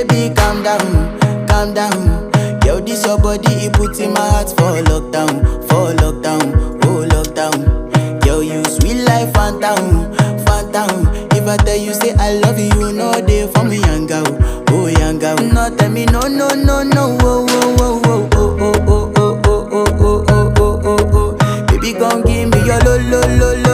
Baby, calm down, calm down. Yo, this your body, it put in my heart for lockdown, for lockdown, oh lockdown. Yo, you sweet life, phantom, phantom. If I tell you say I love you, no day for me, young girl, oh young girl. No, tell me no, no, no, no, oh, oh, oh, oh, oh, oh, oh, oh, oh, oh, oh, oh, oh. Baby, gon' give me your lo, lo, lo, lo.